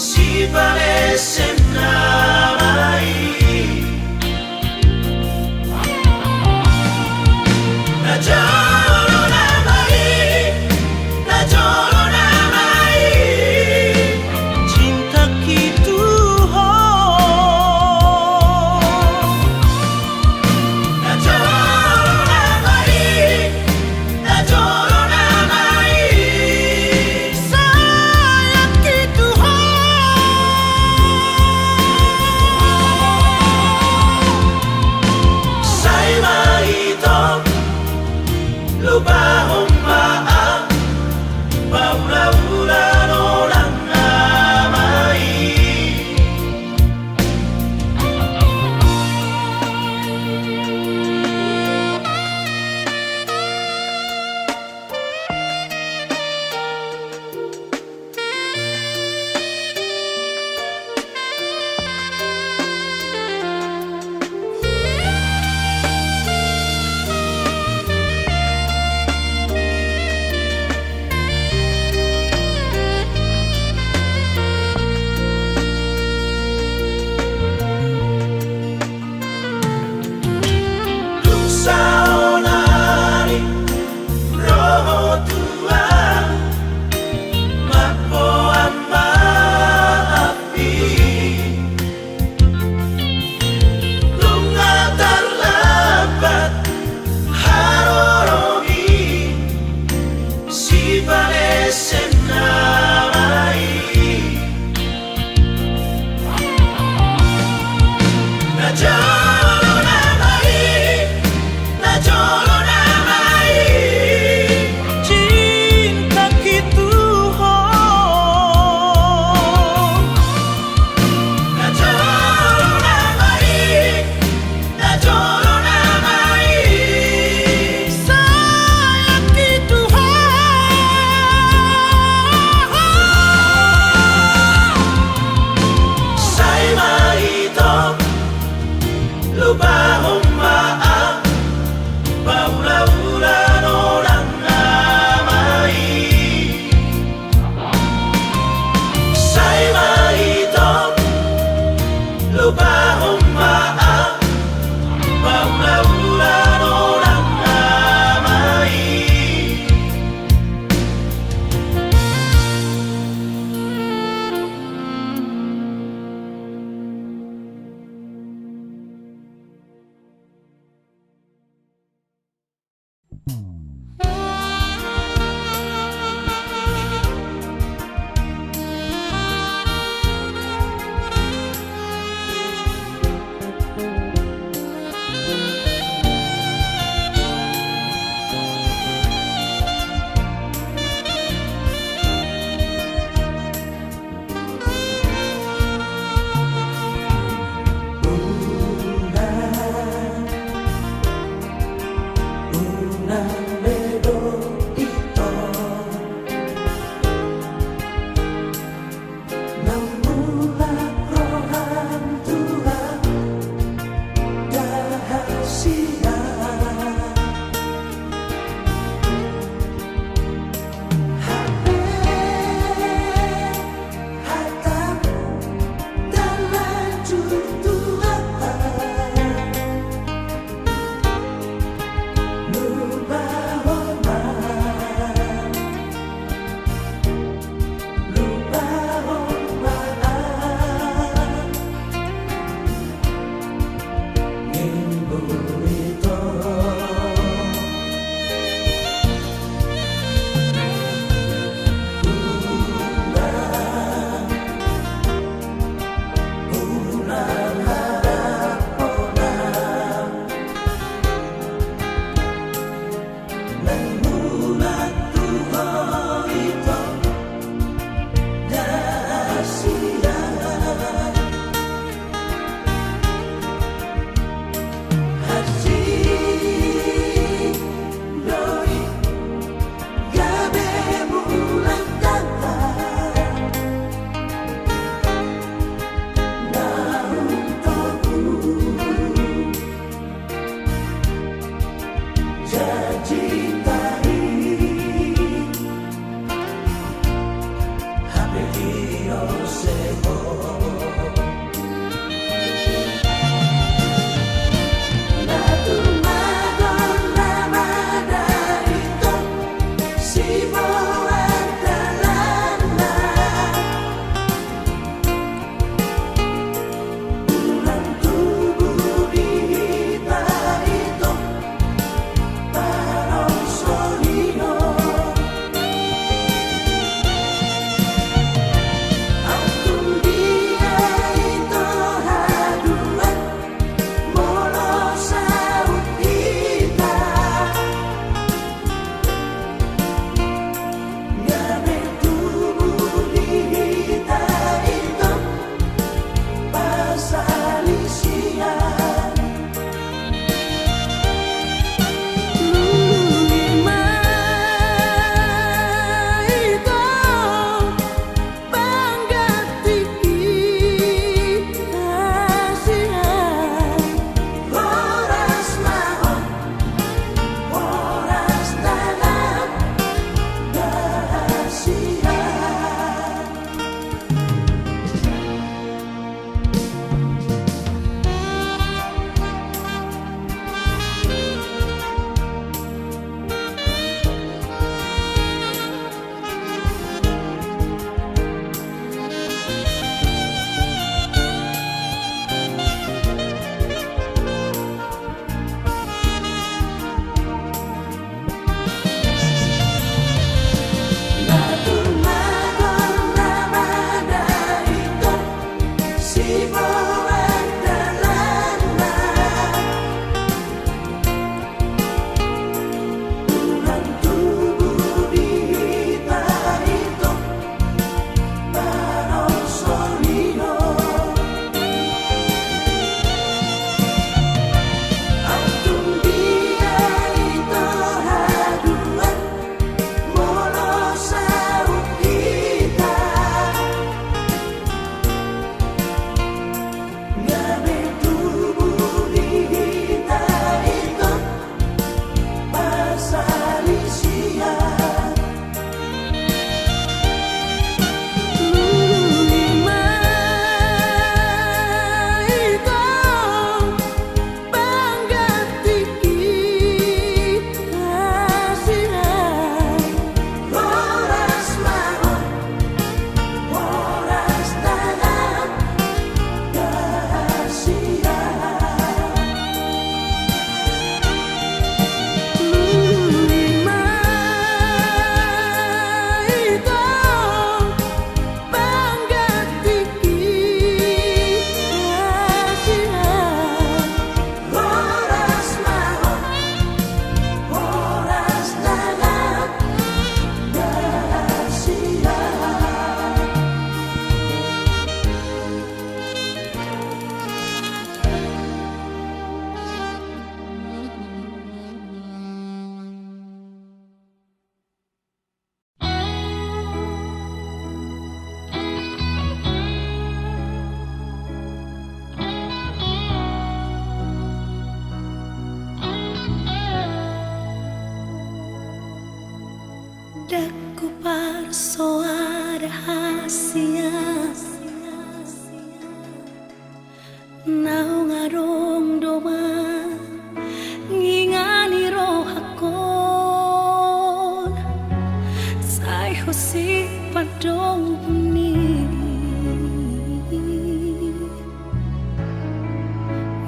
sipalesem nama i. Najolo nama i, najolo nama i, cintaki tu ho. Najolo nama i, najolo nama i, sayangki tu ho. Sai ma ito, lupahon ma ahu, paulaula nolang nama i. Dung saonari ro ho tu ahu, mamboan ma ahu i. Nunga tarlambat haroromi, sipalesem nama i. Najolo nama i, najolo nama i, cintaki tu ho. Najolo nama i, najolo nama i, sayangki tu ho. Sai ma ito, lupahon ma ahu, paulaula nolang nama i. Sai ma ito, lupahon ma ahu, paulaula nolang nama i.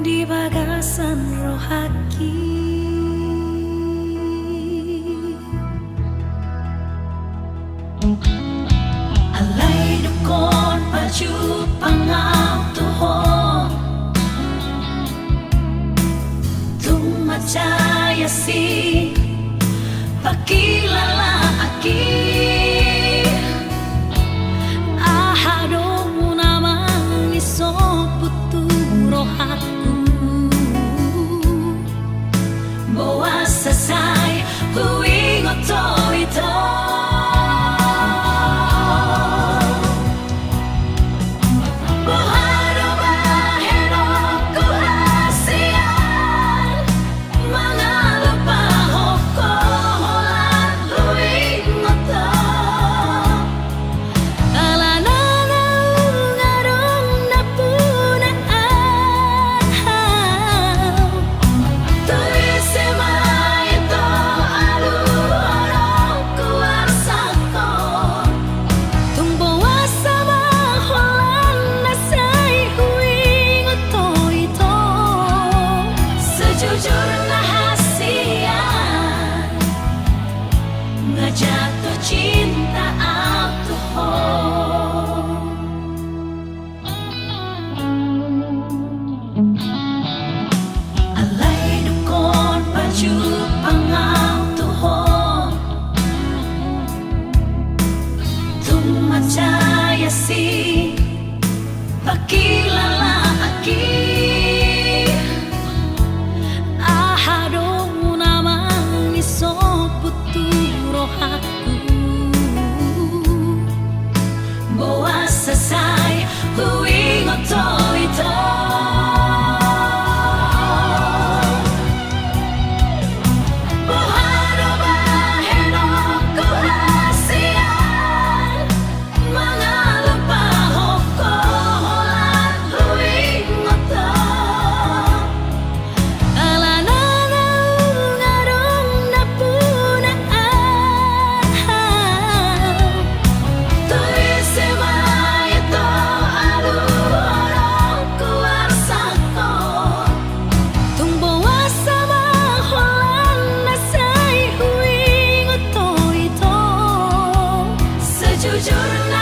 Di bagasan rohangki. Alai dungkon pajumpang au tu ho, tung mansai asi pangkilalaanki. Aha do na mangisomput tu rohangku, boasa sai huingot ho ito. Boha do bahenonku hasian, mangalupahon ho holan huingot ho. Alana naung adong nampuna au, tu ise ma ito aluhononku arsangkon. Tung boasa ma holan na sai huingot ho ito. Sejujurna hasian, nga jatuh cinta au tu ho. Alai dungkon pajumpang au tu ho, tung mansai asi pangkilalaanki. Aha do na mangisomput tu rohangku, boasa sai huingot ho ito. Boha do bahenonku hasian, mangalupahon ho holan huingot ho. Alana naung adong nampuna au, tu ise ma ito aluhononku arsangkon. Tung boasa ma holan na sai huingot ho ito. Sejujurna